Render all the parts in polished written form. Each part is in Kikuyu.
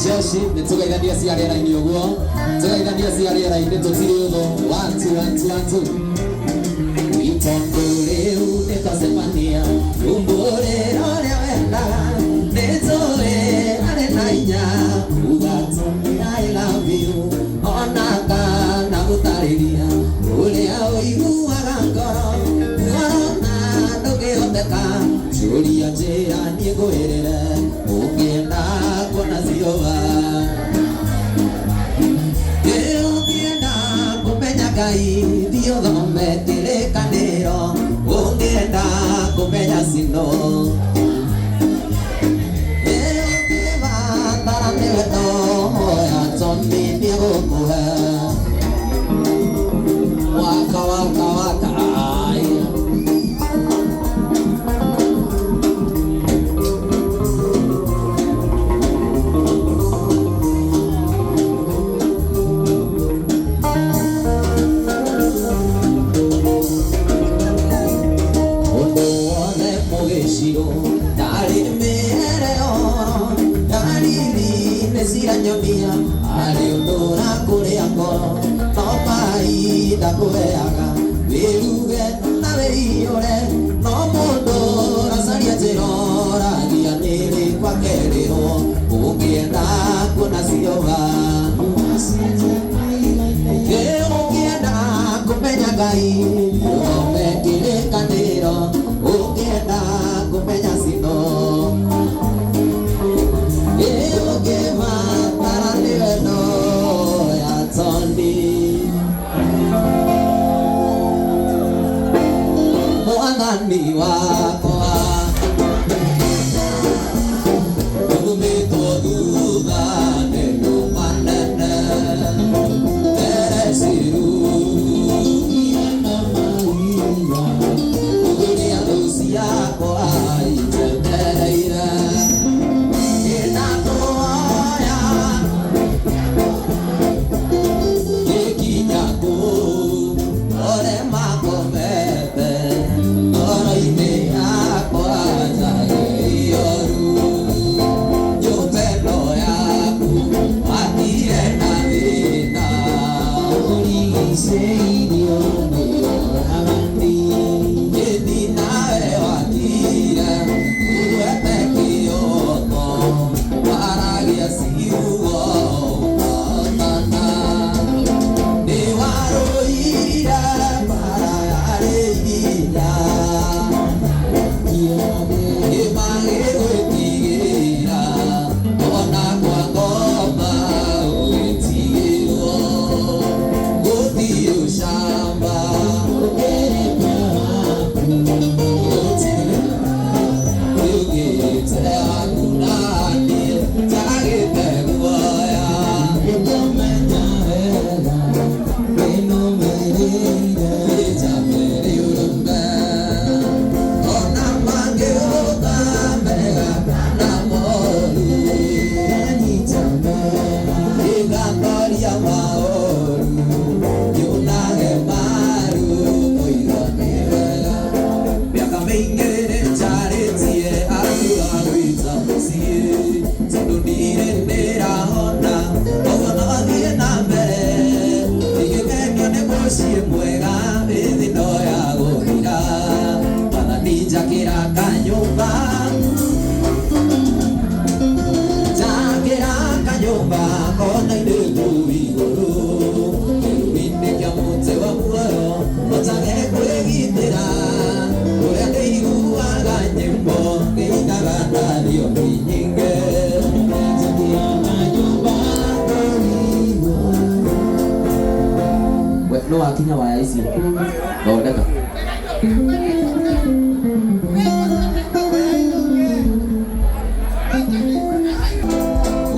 Jeshi nĩ tũgeithanie cia rĩera-inĩ ũguo, tũgeithanie cia rĩera-inĩ tũtirĩ ũthũ. One, two, one, two, one, two. Tondũ rĩu nĩ twacemania, umbũrĩra ũrĩa wendaga, nĩ njũĩ arĩ na hinya uga Tony I love you, ona kana gũtarĩria ũrĩa ũiguaga ngoro, ngoro na ndũngĩhoteka, njũria njĩra niĩ ngwĩrĩre, ũngĩenda kuona ciũa. Ũngĩenda kũmenya Ngai, thiĩ ũthome kĩrĩkanĩro, ũngĩenda kũmenya cino. Ũngĩbatara nĩ wendo, hoya Tony nĩegũkũhe. Waka waka waka ai. Ũndũ wothe mũgĩcigo ndarĩ mĩere oro, ndariri nĩ ciranyonia arĩ ũndũ ũrakũrĩa ngoro, no mahinda ngũheaga wĩruge na wĩiyũre, no mũndũ ũracaria njĩra ũragia nĩrĩ kwakerĩrwo, ũngĩenda kuona ciũa. Ũngĩenda kũmenya Ngai, ũthome kĩrĩkanĩro, ũngĩenda kũmenya cino. Ũngĩbatara nĩ wendo ya Tony. Mwathani wakwa, ũthumĩtwo thutha nĩ nduma nene, mbere ciru ũrĩa thũ ciakwa injetereire, nĩndakũhoya gĩkinya kũu ore makomete ngoro-inĩ yakwa njagĩrĩirwo nyũmba ĩno yaku wakire na thĩna, ũrigicĩirio nĩ oragani, gĩthi nawe wakire ũgwete kĩoto, waragia ciugo ũkahotana, nĩ warũire mbara yarĩ ihinda, nĩmagĩgwĩtigĩra ona kwa ngoma ũgĩtigĩrwo, gũtirĩ ũcamba ũgĩte waku naniĩ njagĩte guoya. Ũkũmenya wega wĩnũmĩrĩire. Njambĩrĩ ũrũme ona mangĩũka mega kana moru, Ndanyita mega. Ĩgatoria maũru yunage maru, kũigua nĩ wega. Mĩaka mĩingĩ nĩnjarĩtie andũ a gwitũ mũciĩ, tondũ ndirĩ ndĩrahona, ũguo no thiĩ na mbere ingĩkenio nĩ mũciĩ mwega, ĩthĩ no ya gũthira. Mwathani njakĩra kanyũmba, njakĩra kanyũmba kona-inĩ kũu igũrũ, kĩrumi-inĩ kĩa mũtĩ wa muoyo, hotage kwĩgitĩra ũrĩa ndĩiguaga nyĩmbo ngĩinaga na thiomi nyingĩ. Njakĩra kanyũmba kũu igũrũ. We, no wakinya waya icio thondeka.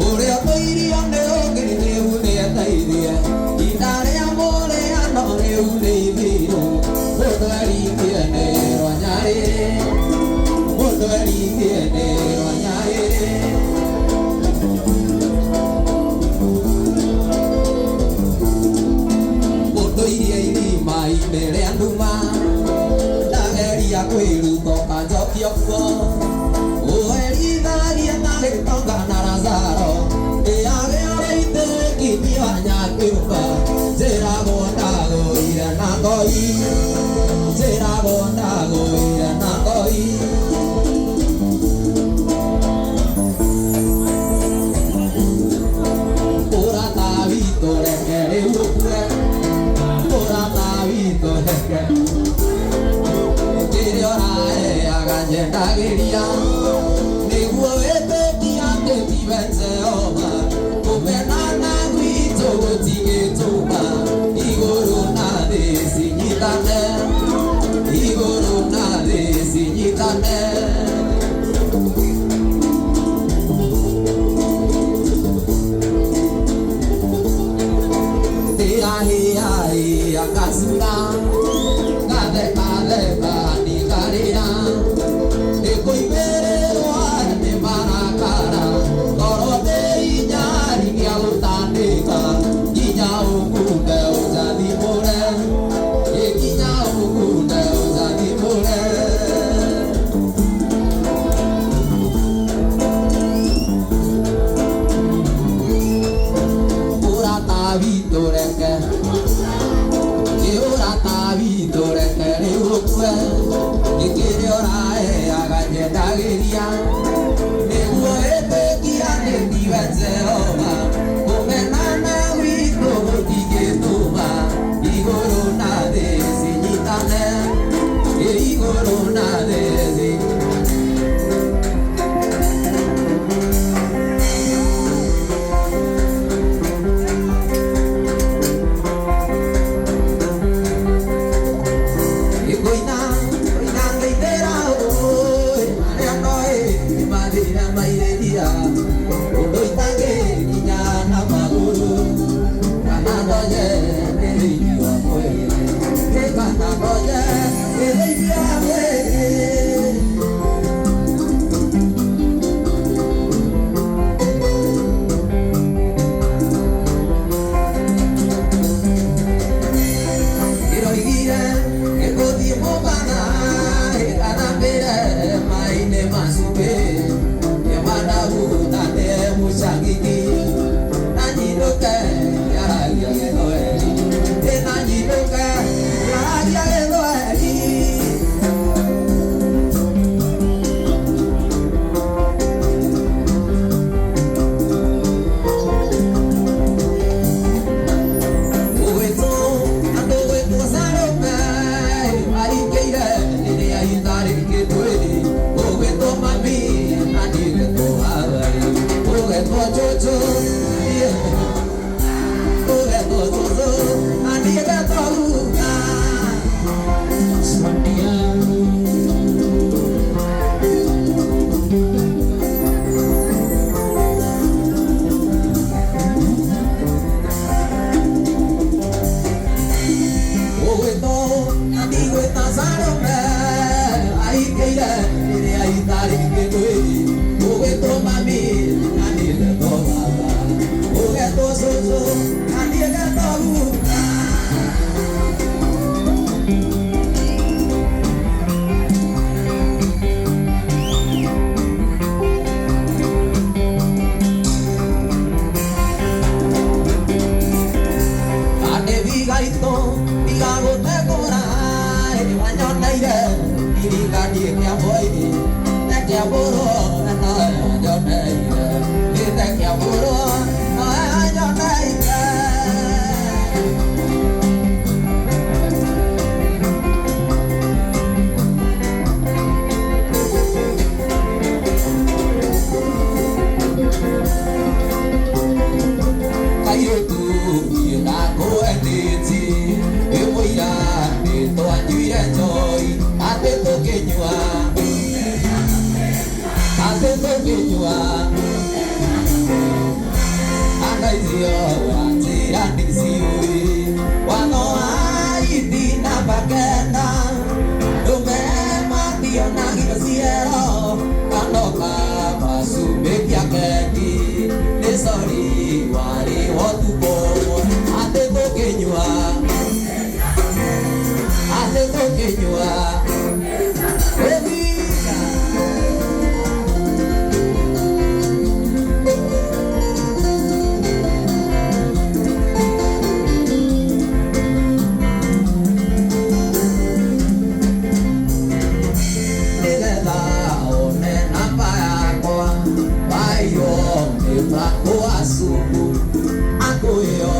Ũrĩa ũtũirio nĩ ũngĩ rĩu nĩeteithie, ihinda rĩa mũrĩano rĩu nĩ ithiru, mũndũ eritie nĩ rwanyarĩrĩ, mũndũ eritie nĩ rwanyarĩrĩ. Mũndũ iria irima-inĩ rĩa nduma, nyũmba njĩragwo ndagũire na ngoi njĩragwo ndagũire na ngoi ũrata witũ reke rĩu ũkue ũrata witũ reke kĩrĩa ũraheaga nyendagĩria nĩguo wĩtĩkia atĩ tiwe Jehova kũmenana gwitũ gũtigĩtũma igũrũ na thĩ cinyitane igũrũ na thĩ cinyitane ndĩrahĩahĩa ngacura ngathekatheka ndikarĩra ndĩkũimĩrĩrwo nĩ marakara ngoro ndĩ inyari gĩa gũtandĩka nginya ũkunde ũnjathimũre ĩ nginya ũkunde ũnjathimũre ũrata witũ reke ĩ ũrata witũ reke rĩu ũkue gĩkĩrĩa ũraheaga nyendagĩria nĩguo ĩtĩkia atĩ tiwe Jehova kũmenana gwitũ gũtingĩtũma igũrũ na thĩ cinyitane ĩ igũrũ na thĩ cinyitane. Ikoina, koina ngeithera ũĩ, arĩa ndoĩ nĩmathĩra mairĩria, ũndũ itangĩkinya na magũrũ, kana ndonye nĩ thĩinĩ wa mwĩrĩ, ĩ kana ndonye nĩ thĩinĩ wa mwĩrĩ. Kĩroigire gĩgũthiĩ Mombatha ĩgathambĩre maĩ-inĩ ma cumbĩ nĩmandaguta nĩ mũcangiki na nyinũke ngĩaragia gĩthweri ĩ na nyinũke ngĩaragia gĩthweri. Ũgwĩtwo andũ gwĩtwo Salome marikĩire rĩrĩa itarĩkĩtwo ũgwĩtwo mami na niĩ ngetwo baba ũgetwo cũcũ ũgetwo cũcũ na niĩ ngetwo guka. Ũgwĩtwo na ndigwĩta Salome arikĩire rĩrĩa itarĩkĩtwo ũgwĩtwo mami na niĩ ngetwo baba ũgetwo cũcũ na niĩ ngetwo guka. Anevigaito ndigagũtegũra wanyoneire ndirikanie kĩa mweri na kĩa mbũrũ nowe wanyoneire nĩte kĩa mbũrũ nowe wanyoneire. Kairĩtu niĩ ndakwendetie wĩ mũira nĩtwanyuire njohi atĩ tũkĩnyua atĩ tũkĩnyua andaicio wanjĩra ndiciũĩ watho wa iti namba kenda ndũme mationagio ciero kanoka macumbĩkia keki nĩ sori warĩ wotukũ atĩ tũkĩnyua atĩ tũkĩnyua ĩthiga. Kasuku Akuyo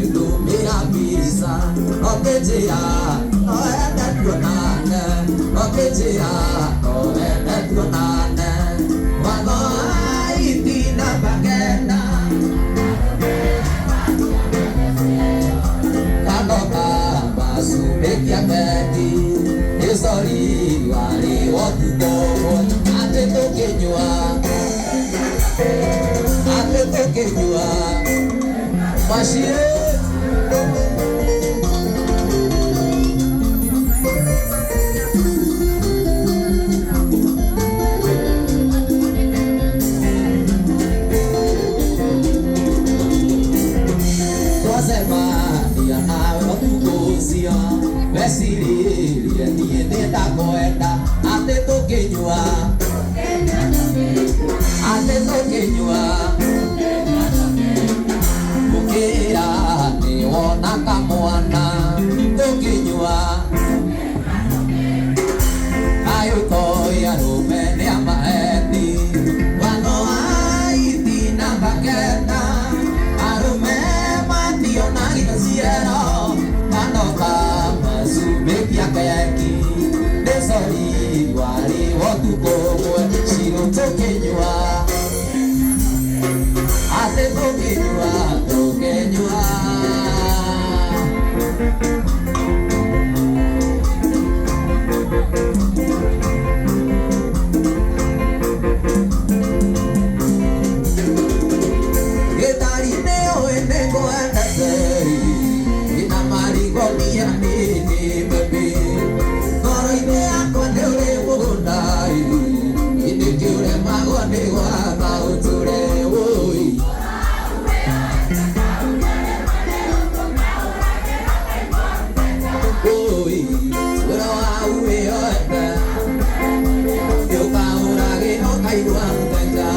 Ilumira mbica Okĩnjĩra no ende tuonane Okĩnjĩra no ende tuonane Watho wa itina makenda Kanoka masumbĩkia keki Nĩ cori warĩ wotukũ Atĩ tũkĩnyua Atĩ tũkĩnyua Machie Twacemania nawe ũtukũ ũcio Meciririe niĩ nĩndakwenda Atĩ tũkĩnyua Atĩ tũkĩnyua Ũkĩra nĩwona kamwana Tũkĩnyua Ayũ toi arũme nĩ amaeni Watho wa itina makenda Arũme mationagio ciero Manoka macumbĩkia keki Nĩ cori warĩ wotukũ ũmwe Cirũ tũkĩnyua Atĩ tũkĩnyua tũkĩnyua Gĩtari nĩũĩ nĩngwendete Ina marigo niĩ nini baby Ngoro-inĩ yakwa nĩũrĩ mũgũnda Nĩkĩ ũremagwo nĩ gwaka ũtũre wũi Wũi Tũra wa wĩyoete Nĩũkahũragĩra ũkaigua mũtenja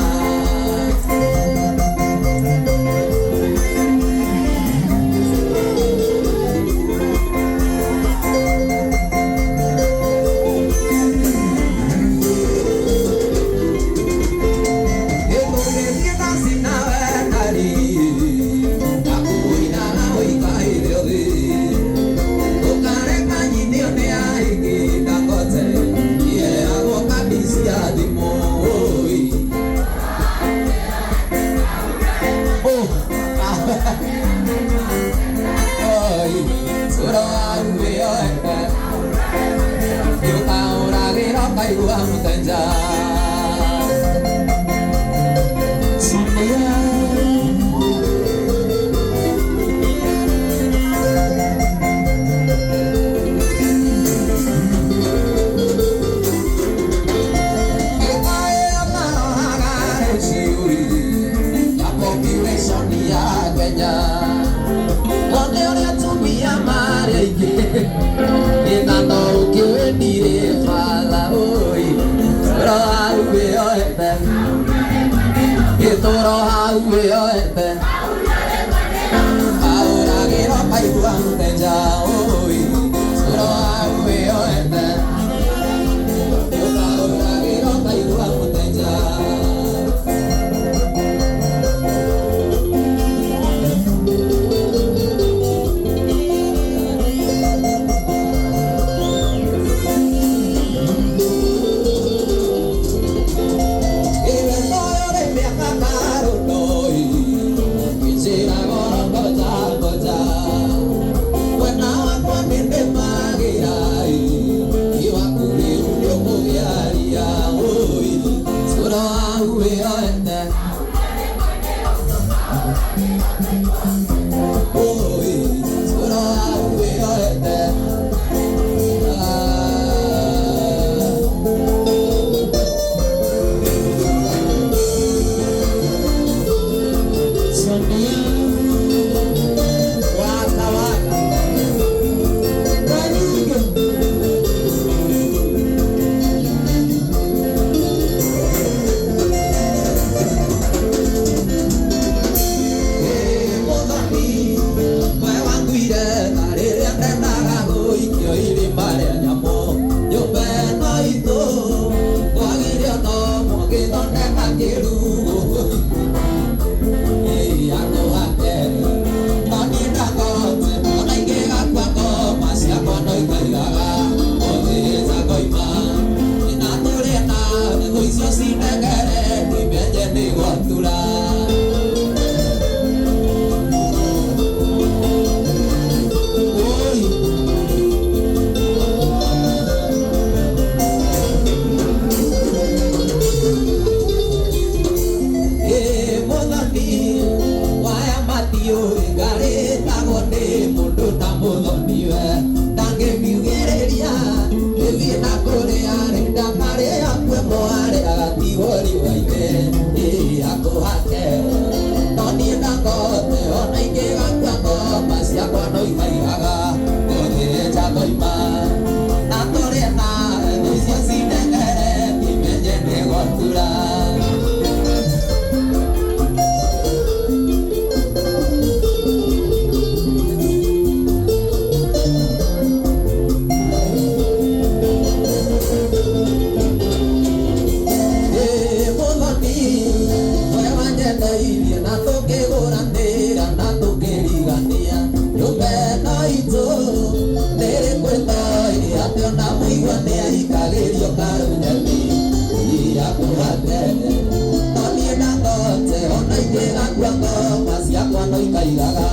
ikaigaga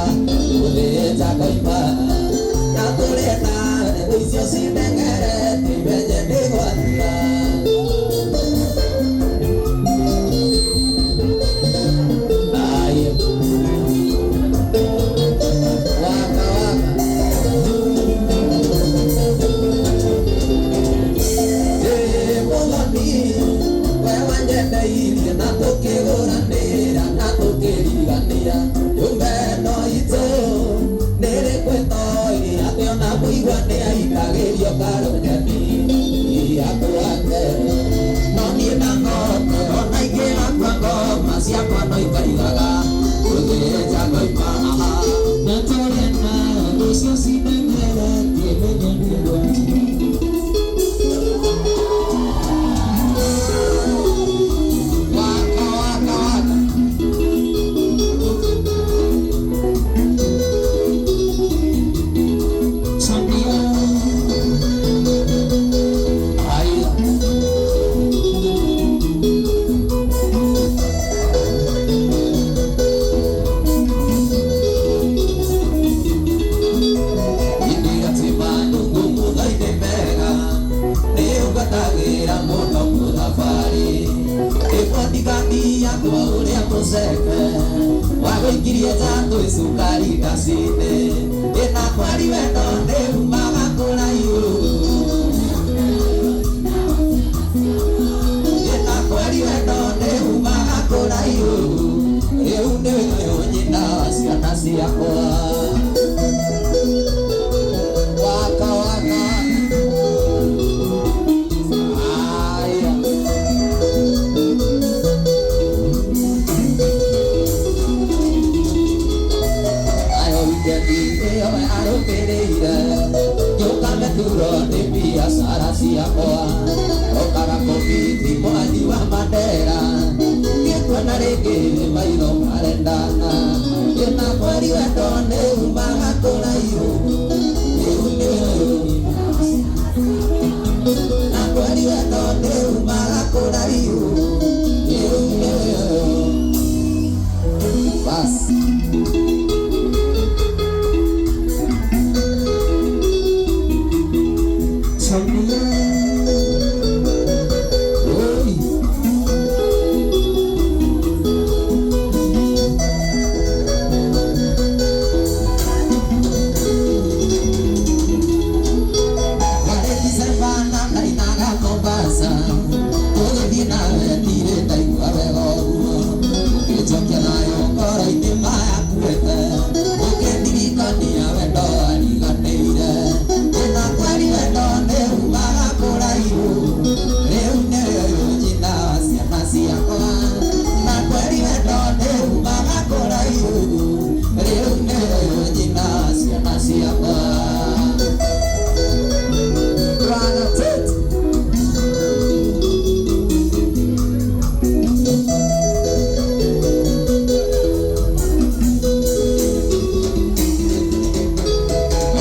gũthĩnja ngoima na tũrĩ nawe icio cindengerete imenye nĩgwathira. Aya. Waka waka. Mũthoni we wanyendeirie na tũkĩgũranĩra na tũkĩrigania nyũmba ĩno itũ nĩrĩkwĩtoĩ atĩ ona mũigua nĩaikagĩrio karũnyeni iakũake no niĩ na ng'ombe ona ingĩakua ngoma ciakwa no ikaigaga gũthĩnja ngoima. Na tũrĩ nawe icio cindengeretie menye nĩgwathira. Waka waka waka. Sonia. Aya. Nĩũngatagĩra mũno mũthabarĩ ĩkwandigania kwa ũrĩa mũceke wagũikirie nja twĩ cukari ngaci-inĩ ĩna kwari wendo nĩumaga kũraihu ĩna kweri wendo nĩumaga kũraihu rĩu nĩwe nyina wa ciana ciakwa. Waka waka. Aya. Ayo wikendi ĩyo arũmĩrĩire ngĩũka meturo nĩ biacara ciakwa okaga kũbiti mwathi wa Mandera ngĩkuona rĩngĩ maitho marendana ĩna kweri wendo nĩumaga kũraihu rĩu nĩwe na kweri wendo nĩumaga kũraihu rĩu nĩwe basi. Sonia. Oi. Warĩticebana ndainaga Mombasa tũgĩthiĩ nawe ndirĩ ndaigua wega ũguo ũkĩnjokia nayo ngoro-inĩ mayakuĩte ũkĩndirikania wendo wariganĩire ĩna kweri wendo nĩumaga kũraihu rĩu nĩwe ũyũ nyina wa ciana ciakwa na kweri wendo nĩumaga kũraihu rĩu nĩwe ũyũ nyina wa ciana ciakwa. Rana tit.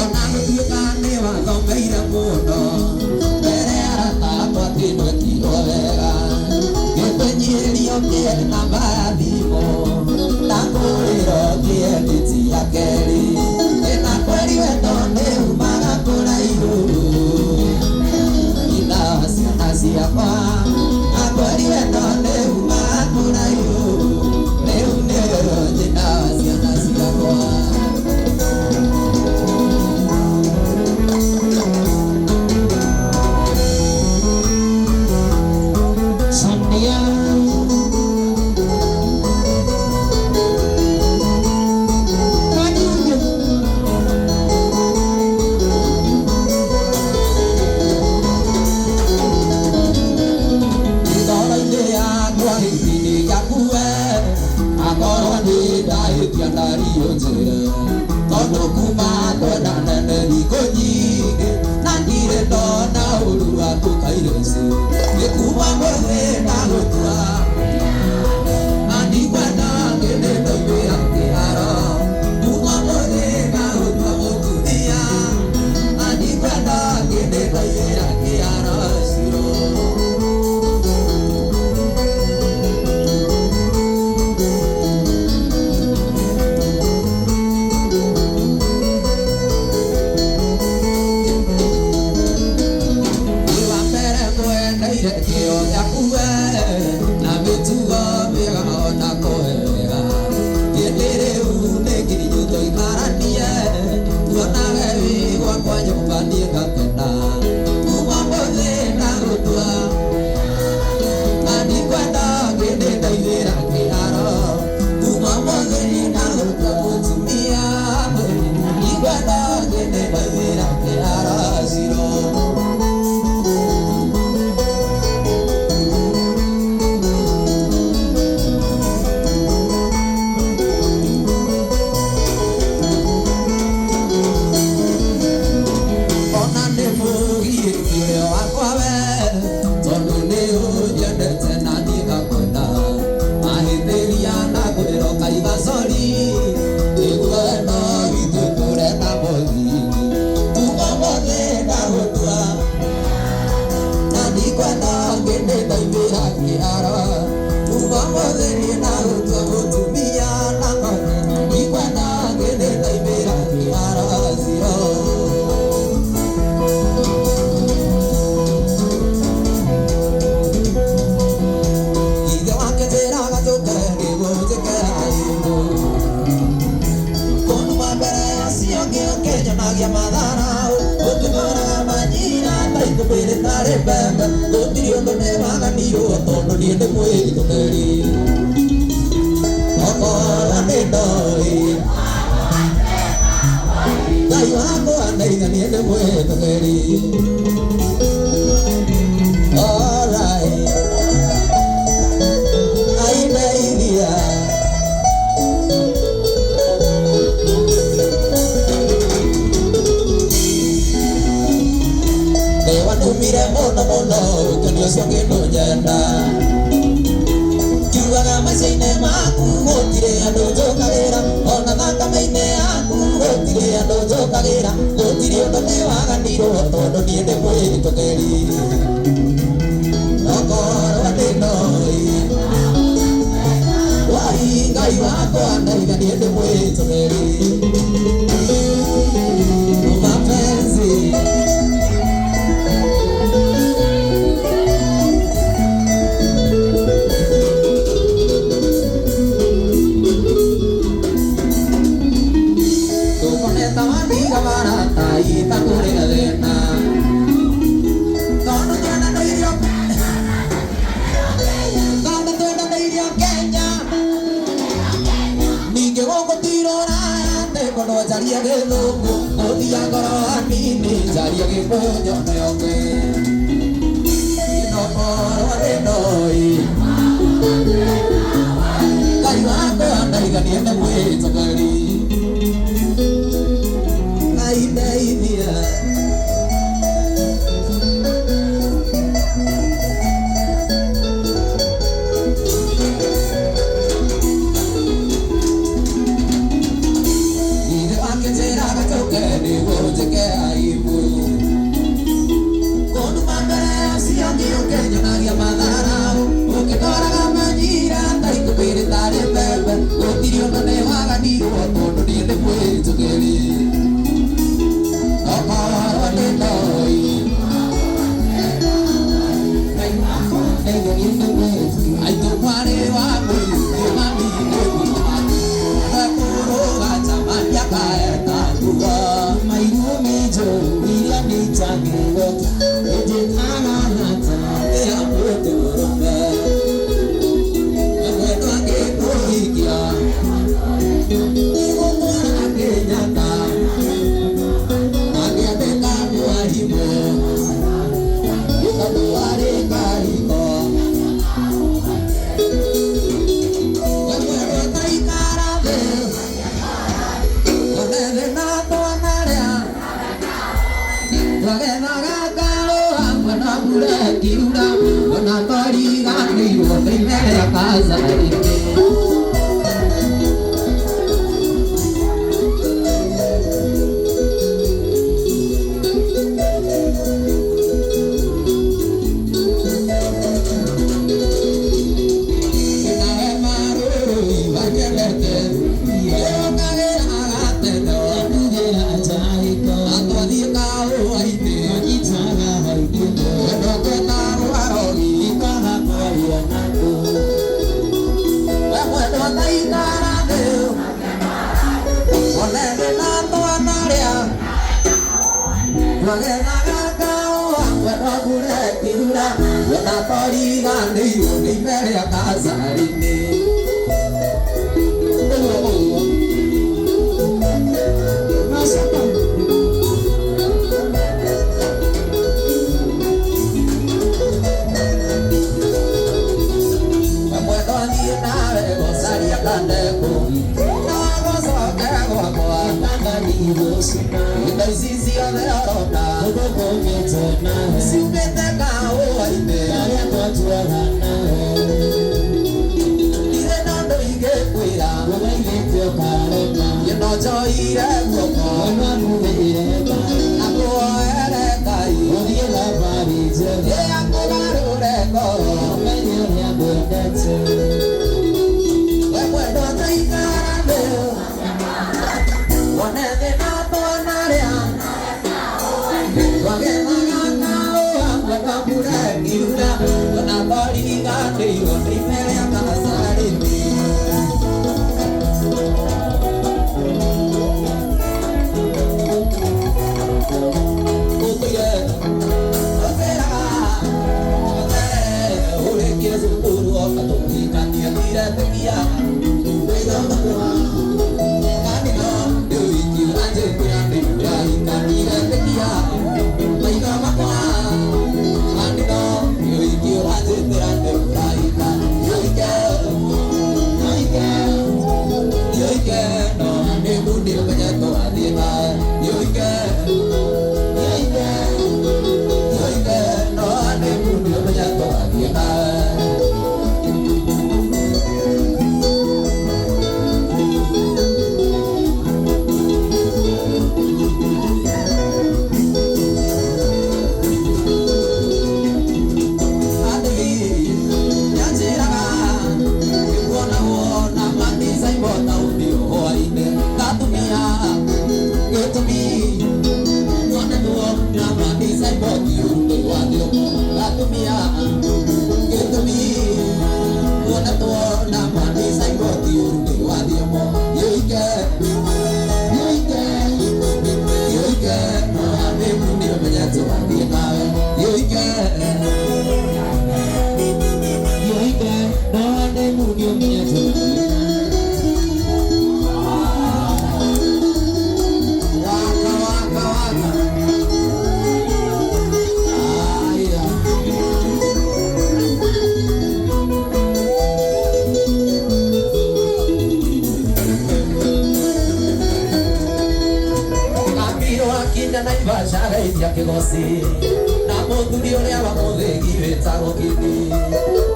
Ona gũtuĩka nĩwathomeire mũno mbere arata akwa atĩ ndwekirwo wega ngĩkũnyihĩrio kĩe namba ya thimũ ndakũrĩrwo kĩendĩti ya kerĩ ĩna kweri wendo nĩumaga kũraihu nyina wa ciana ciakwa akweri wendo nĩumaga kũraihu rĩu nĩwe nyina wa ciana ciakwa. Sonia. Kanyunya. Ngoro-inĩ yakwa gĩtĩ-inĩ gĩaku we akorwo nĩ ndahĩtia ndario njĩre tondũ kuma twendane nĩ thikũ nyingĩ na ndirĩ ndona ũru waku kairĩci nĩ kuma mũthĩ ndagũtua na ndikwenda ngĩndĩ ndoimĩra kĩharo kuma mũthĩ ndagũtua mũtumia na ndikwenda ngĩndĩ ndoimĩra kĩharo ciro. thĩna kuma mũthĩ ndagũtua na ndikwenda ngĩndĩ ndaigĩra kĩharo kuma mũthĩ ndagũtua mũtumia ndikwenda ngĩndĩ ndaigĩra kĩharo ciro. Twagethaga twariganĩirwo nĩ ime rĩa Kazarĩ-inĩ. Ũguo ũguo. We mwendwa niĩ nawe gũcaria kandekũ no gũcoke gwakwa indo ici ciothe ũrona ciumĩte kahũa-inĩ ndirĩ na ũndũ ingĩkwĩra niĩ no njoire guoko na kũhoere Ngai ĩ akũgarũre ngoro. We mwendwa tũikara thĩ wone thĩna twanarĩa twagethaga kahũa mwendwa mbura ĩkiura ona twariganĩirwo nĩ ime rĩa Kazarĩ-inĩ. Ũtũire ũtwĩraga ũrĩkie cukuru oka tũhikanie ndiretĩkia wĩthoma kanitha ndĩ wiki ũranjĩtĩra ndĩ ũrahika ndiretĩkia maitho makwa kanitha ndĩ wiki ũranjĩtĩra ndĩ ũrahika yoike yoike yoike no nĩ ngundi ũmenye tũrathiĩ nawe yoike yoike yoike no nĩ ngundi ũmenye tũrathiĩ nawe. Waka waka waka. Aya. Gambiro akinya Naivasha geithia kĩgoci na mũthuri ũrĩa wa mũthĩgi wĩtagwo Kĩthi.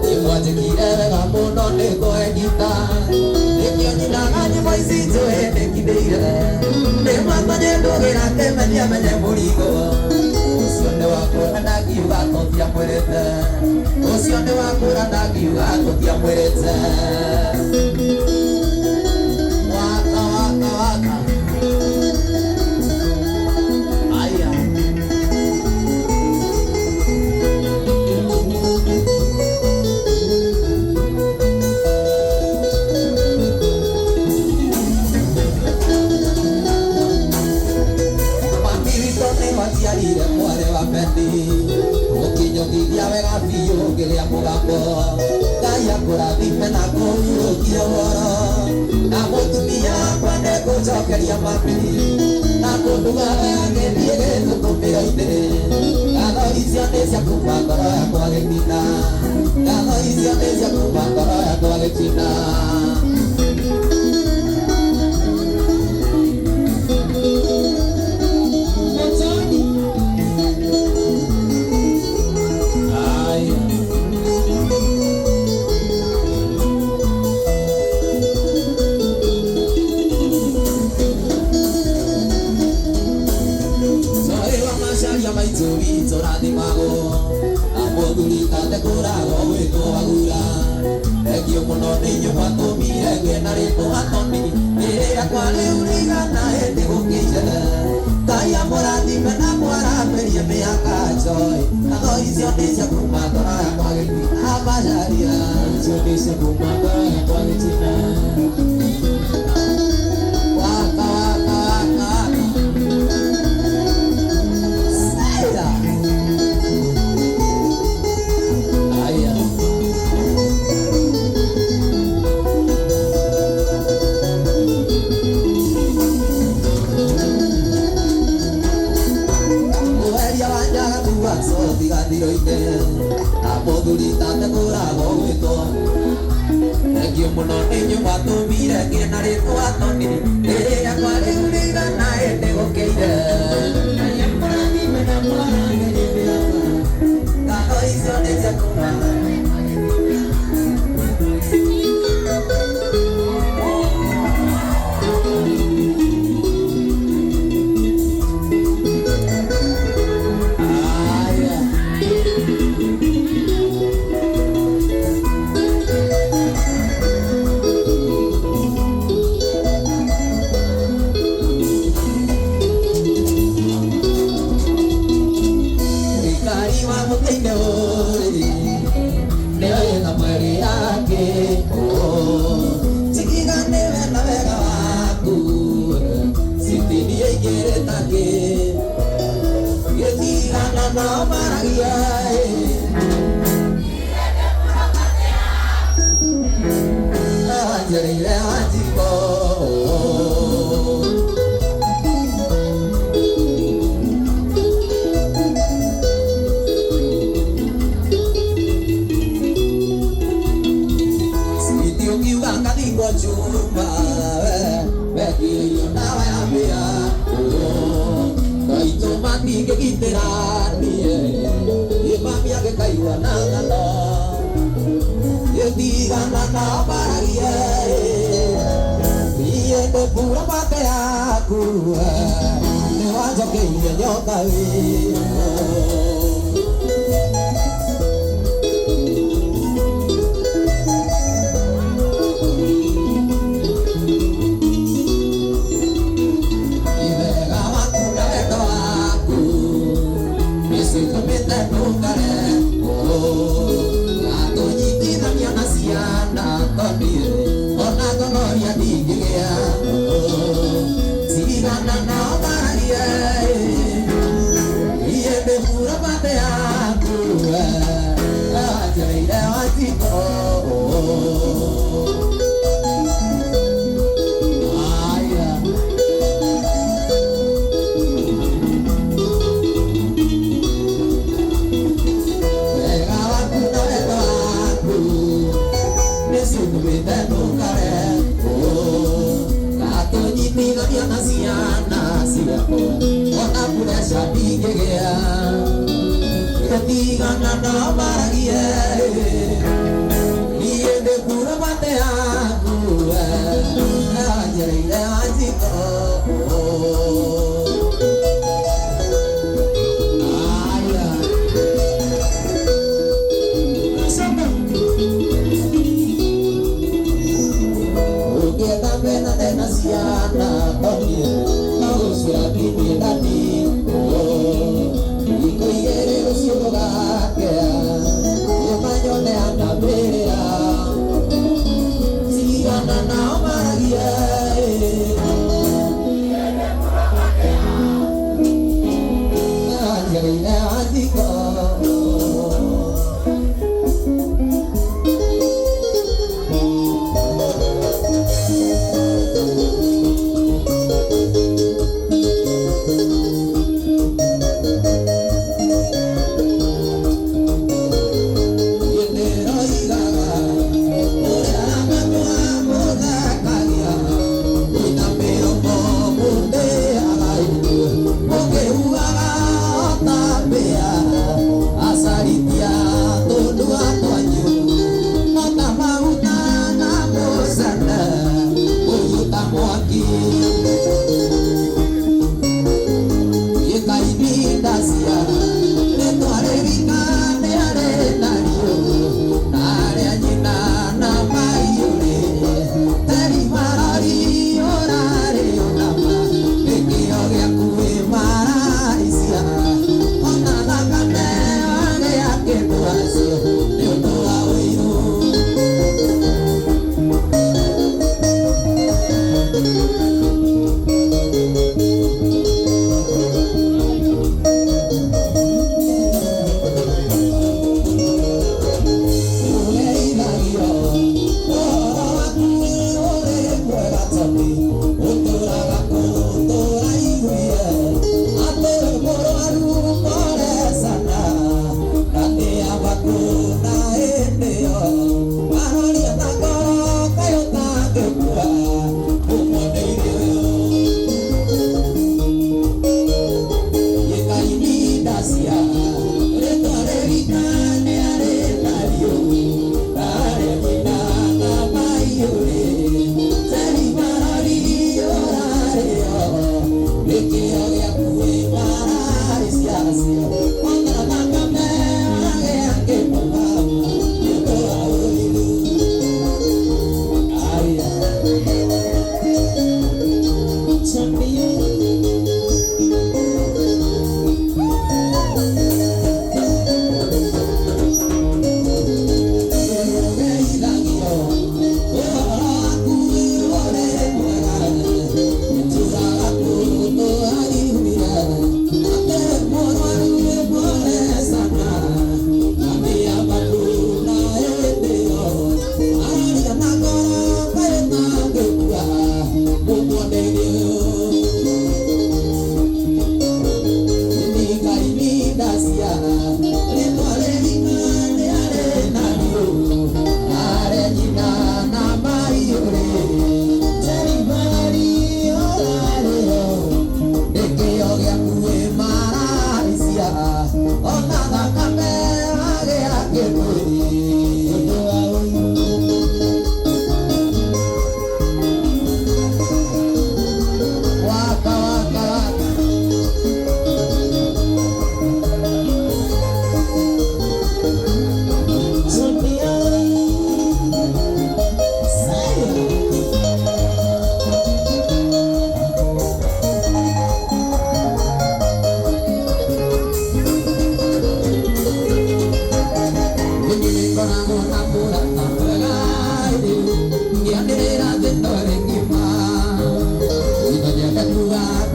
Nĩmwanjĩkire wega mũno nĩngũhe ngita nĩkĩo nyinaga nyĩmbo ici njũĩ nĩkindĩire nĩmatonye ndũgĩra kĩmenia menye mũrigo ũcio nĩ wakũra ndangiuga tũtiamwĩrĩte ũcio nĩ wakũra ndangiuga tũtiamwĩrĩte. Waka waka waka. Aya. Mami witũ nĩ waciarire mwarĩ wa Bethi ũkĩnyongithia wega biũ ngĩrĩa mũgambo Ngai akũrathime na kũhurũkia ũhoro na mũtumia wakwa nĩngũnjokeria mami na kũnduga wega ngĩthiĩ gĩthũkũmĩro-inĩ ngatho icio nĩ cia kuma ngoro yakwa gĩtina ngatho icio nĩ cia kuma ngoro yakwa gĩtina. Aya. Soe wa macaria maitũ witũ rathimagwo na mũthuri tate kũragwo gwĩtwo wagura thengio mũno nĩ inyuĩ mwatũmire ngĩe na rĩtwa Toni rĩrĩ rĩakwa rĩu rĩigana hĩndĩ gũkĩire Ngai amũrathime na mwaramĩrie mĩaka Joy ngatho icio nĩ cia kuma ngoro yakwa gĩtina macaria waka waka waka waka. Saida. Aya.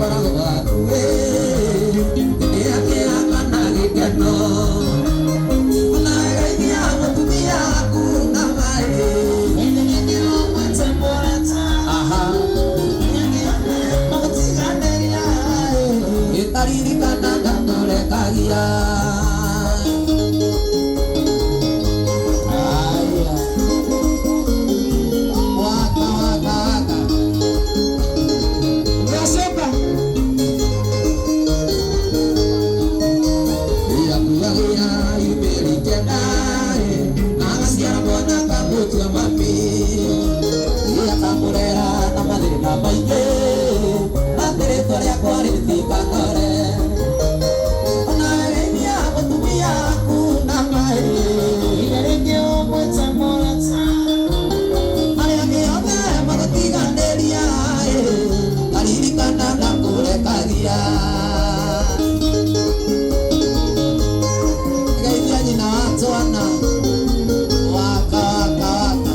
Ngoragwo hakuhĩ hĩndĩ ya kĩeha kana gĩkeno. Ona geithia mũtumia waku na maĩ. Aha. Ĩtaririkana ngatũrekagia. Aya. Waka, waka, waka. Unasema Yakuagĩra imeri kenda agaciara mwana akamũtua mami akamũrera na mathĩna maingĩ atĩ rĩtwa rĩakwa rĩtikanore ona geithia mũtumia waku na maĩ arĩa angĩ othe magũtiganĩria aririkana na kũrekagia. Geithia nyina wa twana. Waka, waka, waka.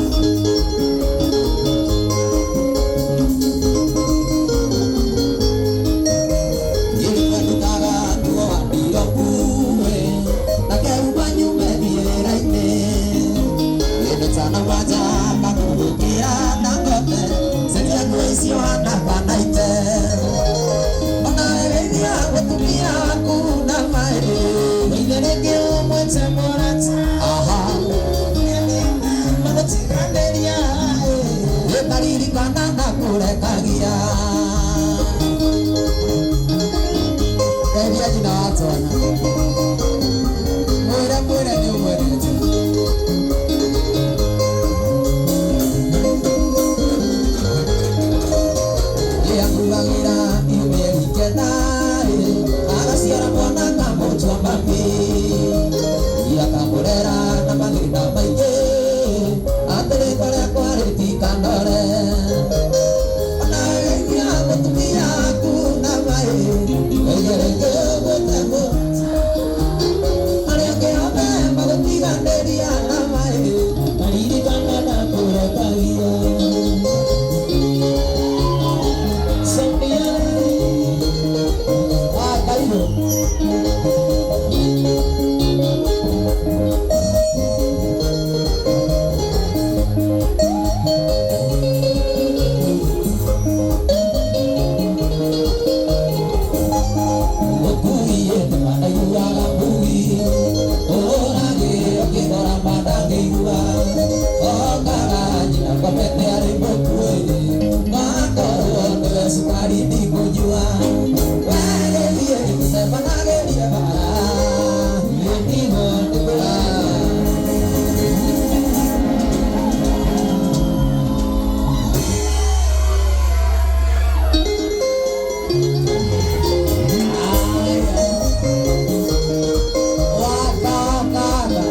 Ndutaga nguo wa ndirokuwe na kehumba nyume thiĩra-inĩ kĩndũ tana wanja kakuhũkĩra na ngombe ceria nguo icio hana kana ite ona geithia mũtumia waku na maĩ. Aha. Ĩtaririkana na kũrekagia. Geithia nyina wa twana mwĩre mwĩre nĩ ũmwendete. Yakuagĩra imeri kenda agaciara mwana akamũtua mami akamũrera na mathĩna maingĩ atĩ rĩtwa rĩakwa rĩtikanore ona geithia mũtumia waku na maĩ wĩgereke gũtemo arĩa angĩ othe magũtiganĩria na maĩ Maririkana na kũrekagia. Sonia. Wakairũ. Mũkuiĩte mandaiguaga mbui ũragĩra ũkĩrora mandangĩigua okaga nyina ngomete arĩ mũkuĩ wakorwo nĩwe cukari ndikũnyua wagĩthiĩ gũcemanagĩria bara nĩndigo nĩkũra. Waka, waka, waka.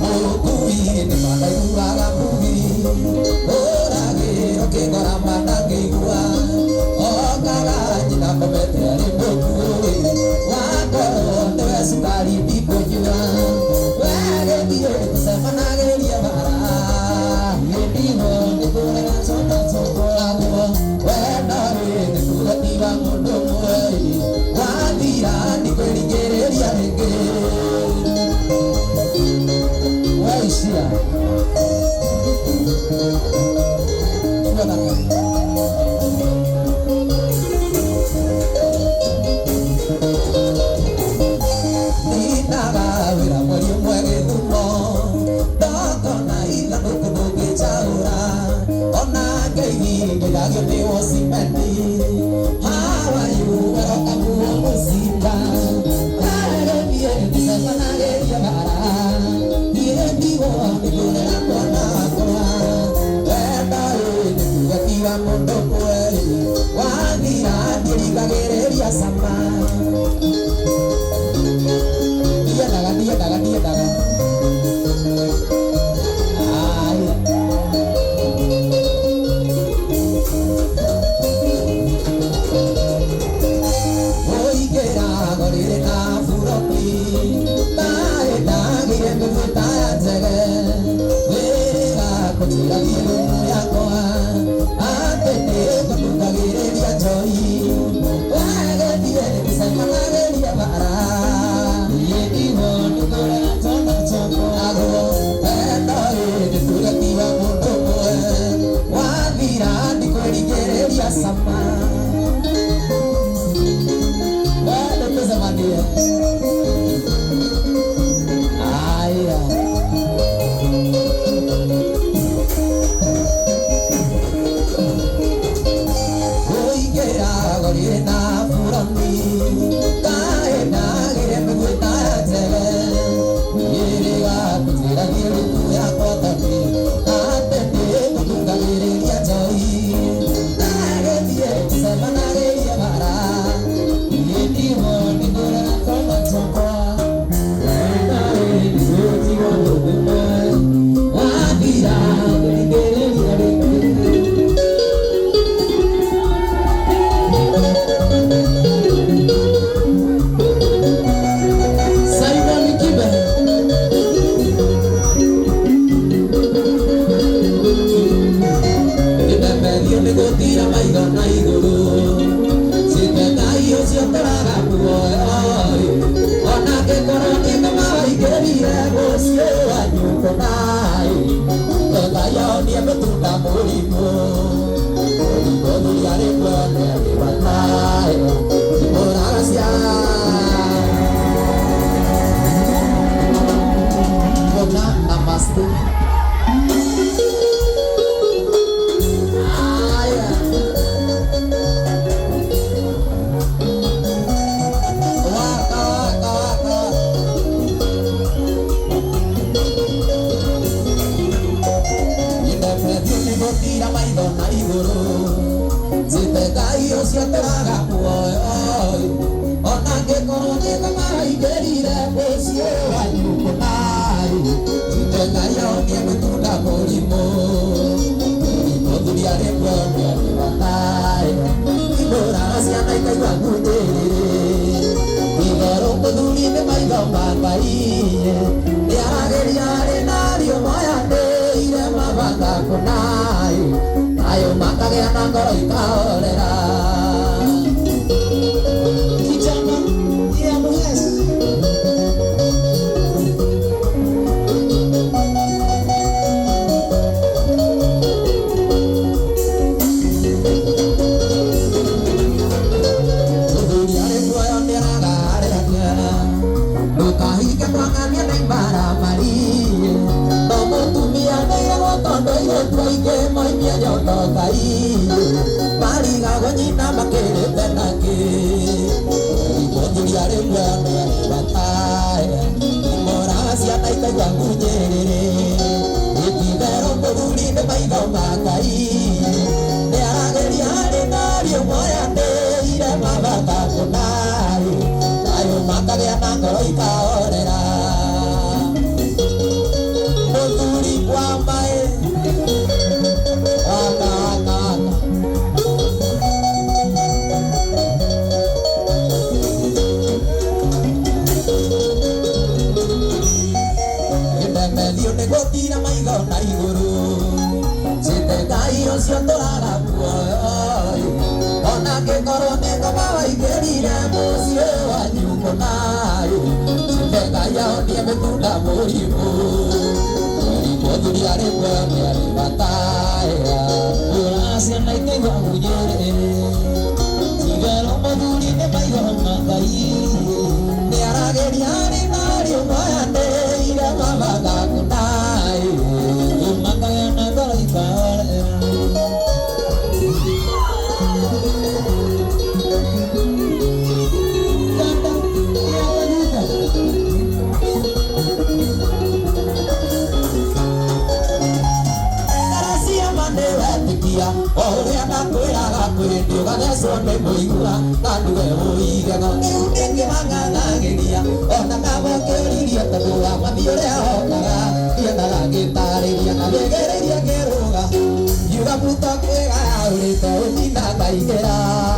Mũkuiĩte mandaiguaga mbui ũragĩra ũkĩngora mandangĩigua okaga nyina ngomete arĩ mũkuĩ wakorwo nĩwe cukari ndikũnyua wagĩthiĩ gũcemanagĩria bara nĩndigo nĩkũrega twana tũkoragwo wendo-rĩ nĩkuga tiga mũndũ ũmwe wathira ndikwĩringĩrĩria rĩngĩ waishia. Tuonane. Ndindaga wĩra mweri ũmwe gĩthumo ndokona ithandũkũ ndũngĩnjaũra ona ngeithi ngĩthagio nĩ wocimeni. How are you? Welcome mũcinga agĩthiĩ gũcemanagĩria bara niĩ ndigwo nĩkũrera mwana wakwa wendo ĩ nĩkuga tiga mũndũ ũmwe wathira ndiĩrigagĩrĩria cama. Ndiendaga ndiendaga ndiendaga. Aya. Oigera Ngai nĩarageria rĩ nario mayanĩire mabanga kũnai nayo makagĩa na ngoro ikahorera. Kijana ya Muhesi. Mũthuri arĩ muoyo nĩaragarĩragia ndũkahike mwang'ania na imaramari no mũtumia nĩiragwo tondũ airĩtu aingĩ moimie nyondo Ngai marigagwo nyina makĩrĩte nakĩ. Mũthuri arĩ muoyo nĩarĩ bata imoraga ciana ikaigua ngunyĩrĩrĩ ititherũ mũthuri nĩ maitho ma Ngai nĩarageria rĩ nario moyanĩire mabanga kũnai nayo makagĩa na ngoro ikahorera. Mũthuri wa maĩ waka waka waka. Ndemethio nĩ gũtira maitho na igũrũ cite Ngai ũcio tũraga muoyo ona angĩkorwo nĩ ngoma waingĩrire mũciĩ wanyu kũnai cite Ngai ahonie mĩtunda mũrimũ mũthuri arĩ muoyo nĩarĩ bata. Ura ciana ikaigua ngunyĩrĩrĩ Tigero mũthuri nĩ maitho ma Ngai Nĩarageria rĩ nario mayanĩire mabanga kũnai makagĩa na ngoro ikahorera. Kanda ya Kaguta. Garacia ma nĩwetĩkia o ũrĩa ndakwĩraga kwĩ nĩũgathecwo nĩ mũigua na nduge ũigego kĩu nĩkĩmang'ang'agĩria ona kaba ũkĩũririe tondũ wa mami ũrĩa okaga ndiendaga ngĩtarĩria na wĩgereirie ngĩrũga ngiuga muto kwĩgayaũrĩte ũnyina ngaingĩra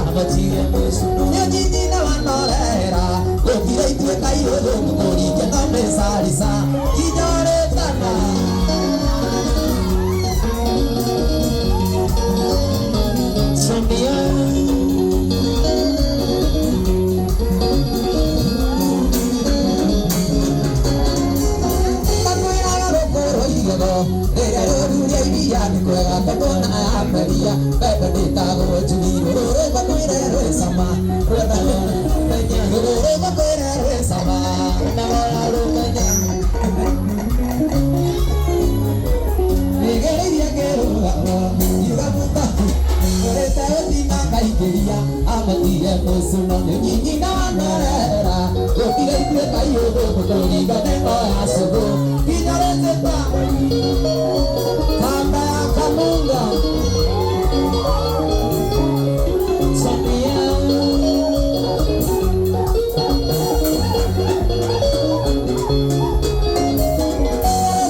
Amatige mũcuno. nĩũnyinyina wanorera gũtirĩ ituĩka irũthũngũ kũringia no mĩcarica inyorĩtana. Sonia. Makwĩraga gũkũrwo igego rĩrĩa rĩruria iria nĩ kwega tondũ na yameria mbembe ndĩtagwo njui rũrũ makwĩre rwĩ cama rũrũ makwĩre rwĩ cama. Nĩgereirie ngĩrũgama ngiuga muta ũrĩte ũthima ngaingĩria amatige mũcuno nĩ nyinyi na wanorera gũtirĩ ituĩka iũthũkũ kũringa nĩno ya cũgũ inyorĩtĩta kanda ya kamunga. Sonia.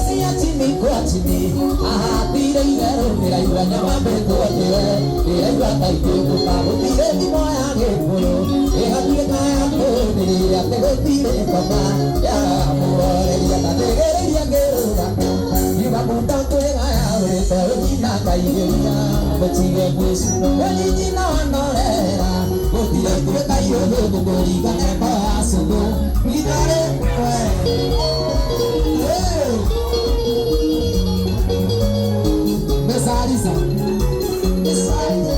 Cia chini kwa chini ahatire itherũ ndĩraigua nyama mbĩtwo njĩre ndĩraigua ta ingĩũka gũtirĩ thimo ya gĩkũyũ ĩgatuĩka ya kũnĩrĩria atĩ gũtirĩ ngoma yagamũhoreria na ndĩgereirie ngĩrũga ngiuga mundo kwĩgayaũrĩte ũnyina ngaigĩria Amatige mũcuno. ũnyinyi na wanorera gũtirĩ ituĩka iũthũngũ kũringa nembo ya cũgũ inyore Mesariza. Mesariza.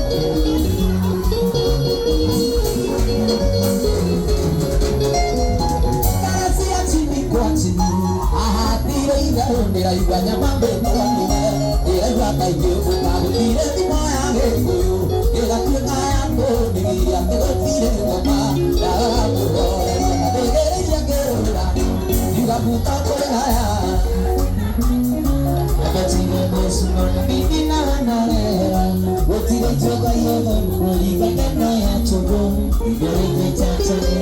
Karacia chini kwa chini ahatire itherũ ndĩraigua nyama mbĩtwo ndĩraigua ta ingĩũka gũtirĩ thimo ya gĩkũyũ ĩgatuĩka ya kũnĩrĩria atĩ gũtirĩ ngoma yagamũhoreria na ndĩgereirie ngĩrũra ngiuga muta kwĩgaya. Amatige mũcuno na mimi na wanorera gũtirĩ ituĩka iũthũngũ kũringa neno ya cũgũ igũrĩte chachane.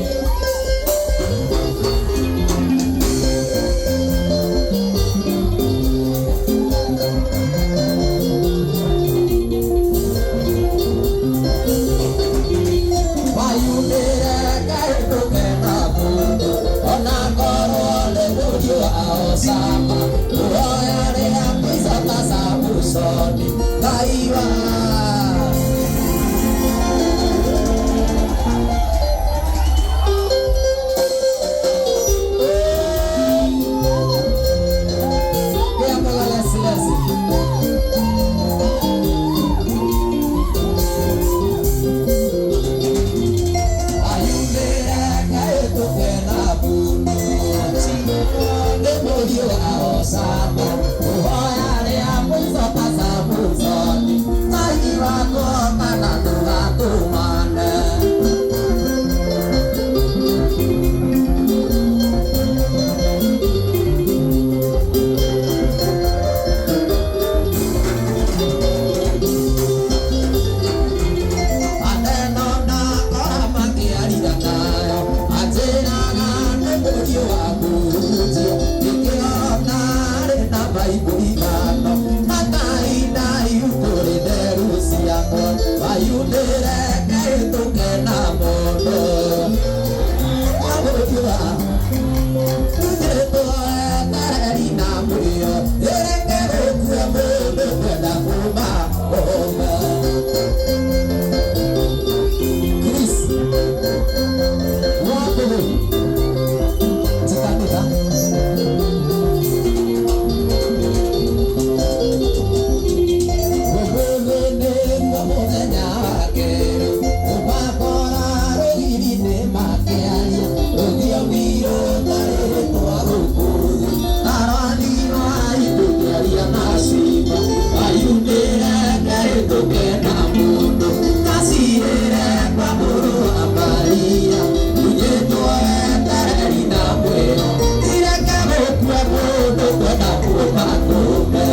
Wayumĩre kaĩndũ kena mũndũ ona Osama Uhoya rĩa mũico ta Samusoni Ngai wa Ngĩamũga lesi lesi. Ayumĩre kaĩtũke na bundu nĩ mũriũ wa Osama Uhoya rĩa mũico ta Samusoni Ngai wakwa kana ndũgatũmane. Aneno ndakora makĩaria nayo anjĩraga nĩ mũriũ wa kũhunjia nĩkĩo ndarĩ na maibũ ithano matahinda iukũrĩ nderu ciakwa wayunĩre ngahĩtũke na mũndũ wa mũriũ wa Nĩtwo etereri na mũrĩo ĩreke gũkue mũndũ kwenda kuma kũma. Chris, wakuhu tikanitha ũmũthĩ nĩguo mũthenya wa kerĩ ũmakora rũgiri-inĩ makĩaria rũthiomi rũtarĩ rwa gũkũ thĩ arwathirwo aitũkĩaria na ciimba ayumĩre ngahĩtũke na mũndũ ngacirĩre kwa mũrũ wa Maria ndunyĩtwo etereri na mwĩro ireke gũkue mũndũ kwenda kuuma kũme.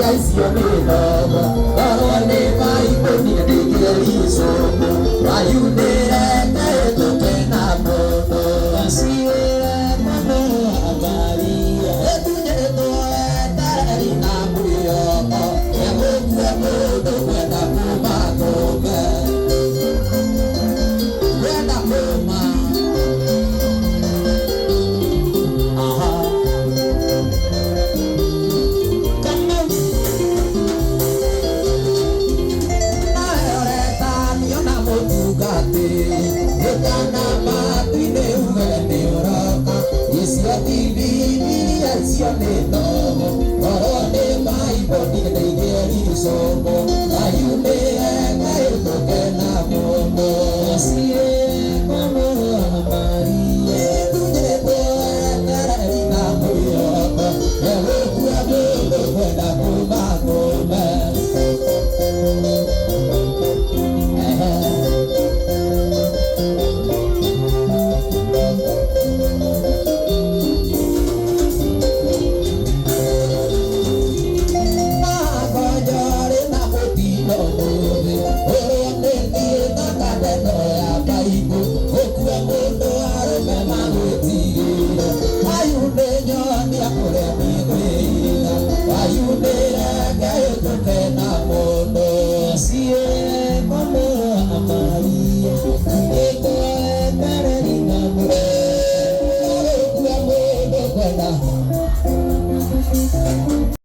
Icio nĩ ndogo korwo nĩ maibũ niĩ ndingĩricũkũ wayunĩre ngahĩtũke na mũndũ Asiwera mama wa Maria ĩtunyĩtwo etereri na mwĩhoko egũkue mũndũ kwenda kuma kũme kwenda kuma aha. Kama Naoretanio na mũtungatĩri ĩtana matu-inĩ uge nĩ ũroka icio ti Bibilia icio nĩ ndogo korwo nĩ maibũ niĩ ndingĩricũkwo ngayumĩre ngahĩtũke na mũndũ Asiwera mama wa Maria ĩtunyĩtwo etereri na mwĩhoko egũkua mũndũ kwenda kuma kũme. Ehe. Magonjorĩ na mũtino mũthĩ ũrĩa nĩthiĩ na kaneno ya baibũ ũkue mũndũ arũme magwĩtigĩre ayunĩ nyonia kũrĩa nĩngwĩhitha wayunĩre ngahĩtũke na mũndũ. Asiwera mama wa Maria Nĩtwo etereri na Ũkue mũndũ kwenda